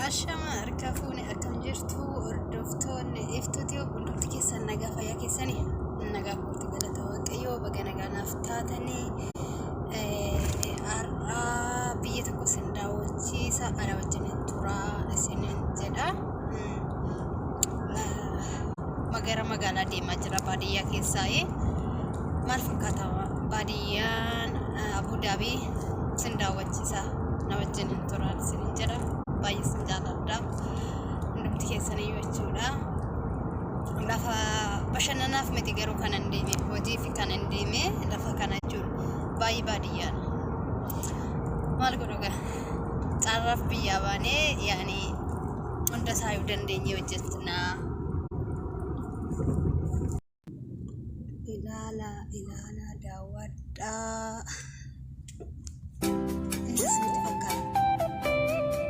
Ashama harka fuune akkam jirtu hordoftoonni iftuuti hundumti keessan nagaa fayyaa keessanii nagaa kooti galata waaqayyoo baga nagaa naaf taatanii har'a biyya tokko isin daawwachiisa ana wajjin turaa isinin jedha. Magara magaalaa deemaa jira baadiyyaa keessaa maal fakkaata baadiyyaan Abuu Daabii isin daawwachiisa na wajjin hin turaa isin jedha baay'ee isin jaalladha hundumti keessaniyyuu jechuudha. Lafa bashannanaaf miti garuu kanan deeme hojiif kanan deeme lafa kana jechuudha baay'ee baadiyyaadha. Maal godhu gaa carraaf biyyaa baanee yaani hunda isaayyuu dandeenyee hojjechnaa. Ilaala ilaala daawwadhaa. Isinitti fakkaata.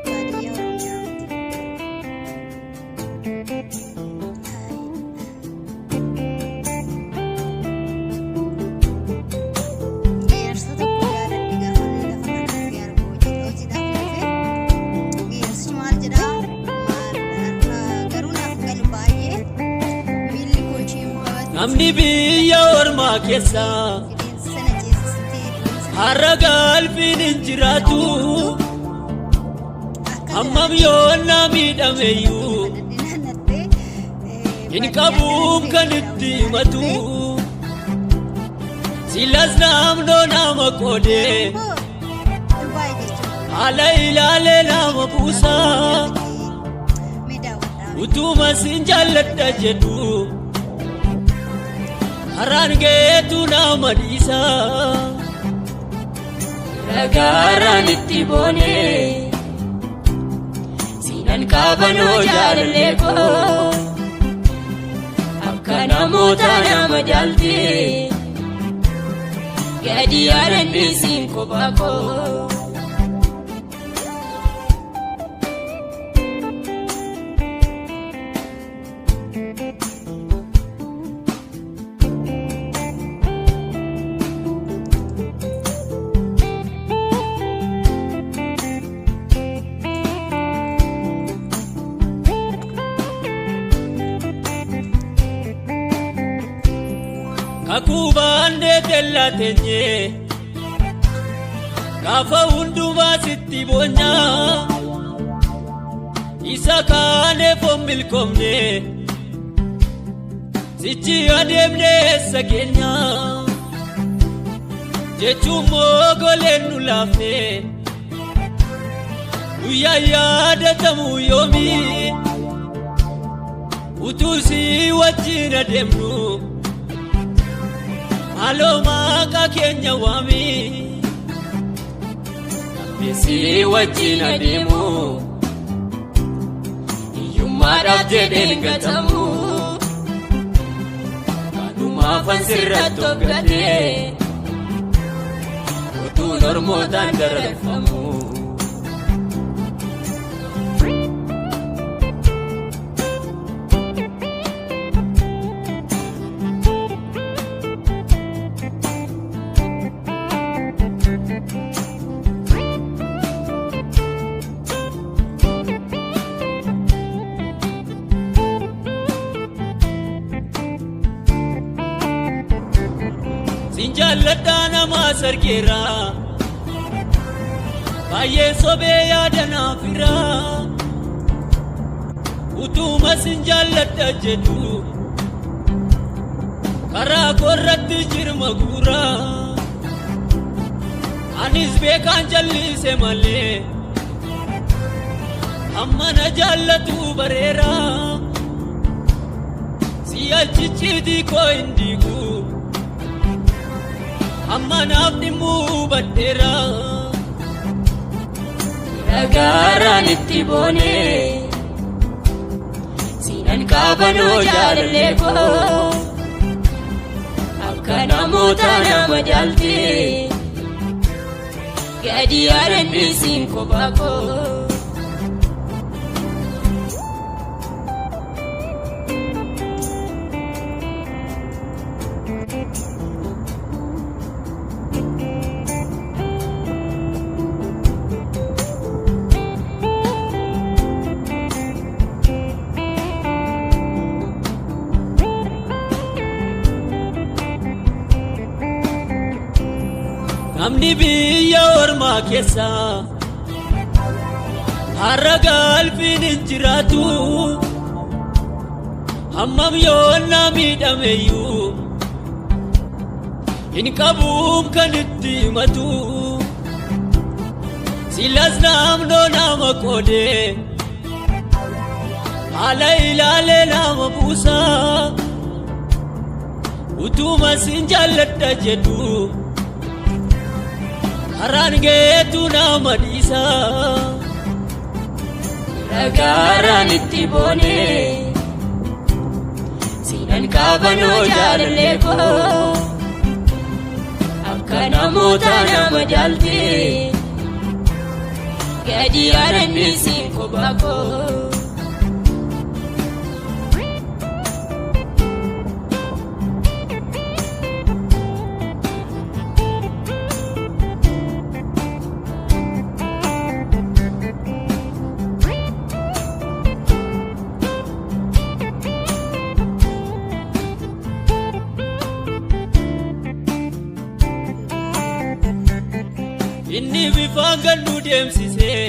Baadiyyaa Oromiyaa miti. Geerarsa tokko yaadadhe gaafa inni lafa kana dhufee argu hojiidhaaf dhufe. Geerarsichi maal jedhaa? Maal garuu naaf galu baay'ee miilli koo ishee baatti. Namni biyya ormaa keessa Bineensa sana ceesistee bineensa har'a galfiin hin jiraatu. akka Hammam yoo na miidhameyyuu hin qabuun kan itti himatu. Silas naannoo nama qoodee haala ilaalee nama buusa. Utuma sin jaalladha jedhu karaan geetu nama dhiisa. Ragaaraan itti boonee siinan kaabanoo jaalallee koo akka namoota nama jaaltee gadi yaadanni siin kophaa koo. Kakuu baandee teellaa teenyee gaafa hundumaa sitti boonyaa isa kaaneef on milkoomne sichi adeemne eessa keenya jechuun moogoleen nu laafne guyyaa yaadatamu yoomii utuu si wajjin adeemnu maaloo maqaa keenya waamii. Namni si wajjin adeemu hiyyummaadhaaf jedheen gatamu kanumaafan sirratti of gatee utuun ormootaan dararfamu. Sin jaalladhaa nama sargeera baay'ee sobee yaada naaf hira utuma sin jaalladha jedhu karaa koorratti jirma guura anis beekaan jallise malee amma na jaallatu bareera si'achichiitii koo hin diigu. Amma naaf dhimmuu hubadheera. Ragaaraan itti boonee siinan kaabanoo jaalallee koo akka namoota nama jaaltee gadi yaadanni siin kophaa koo. Namni biyya ormaa keessa har'a galfiin hin jiraatu. Hammam yoonna miidhameyyuu hin qabuun kan itti himatu. Silas naannoo nama qoodee haala ilaalee nama buusa. Utuma sin jaalladha jedhu karaan geetu nama dhiisa. Ragaaraan itti boone siinan kaabanoo jaalallee koo akka namoota nama jaalte gadi yaadanni siin kophaa koo. Inni bifaan kan nu deemsisee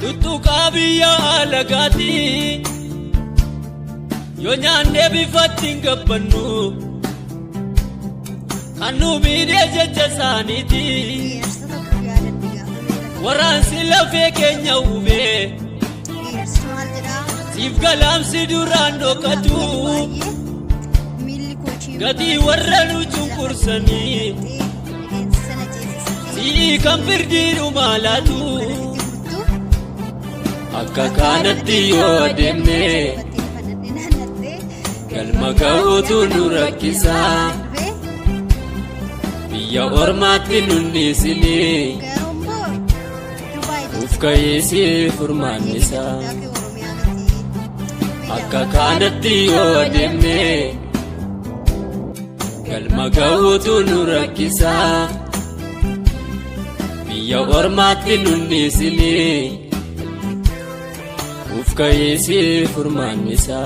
tuttuqaa biyya alagaati. Yoo nyaannee bifatti hin gabbannu kan nu miidhee jecha isaaniiti. Geerarsa tokko yaadadhe gaafa meeqa Waraansi lafee keenya hubee Geerarsi maal jedhaa? siif galaamsi duraan dhokatu. Miilli koochii Gatii warra nu cunqursanii bineensa sana ceesisitee si'ii kan firdiidhuma laatu. gurtuu Akka kanatti yoo adeemne galma ga'uutu nu rakkisa. Biyya ormaatti nun dhiisini uf ka'iisii furmaannisa. Akka kanatti yoo adeemne galma ga'uutu nu rakkisa. Biyya ormaatti nun dhiisini uf ka'iisii furmaannisa.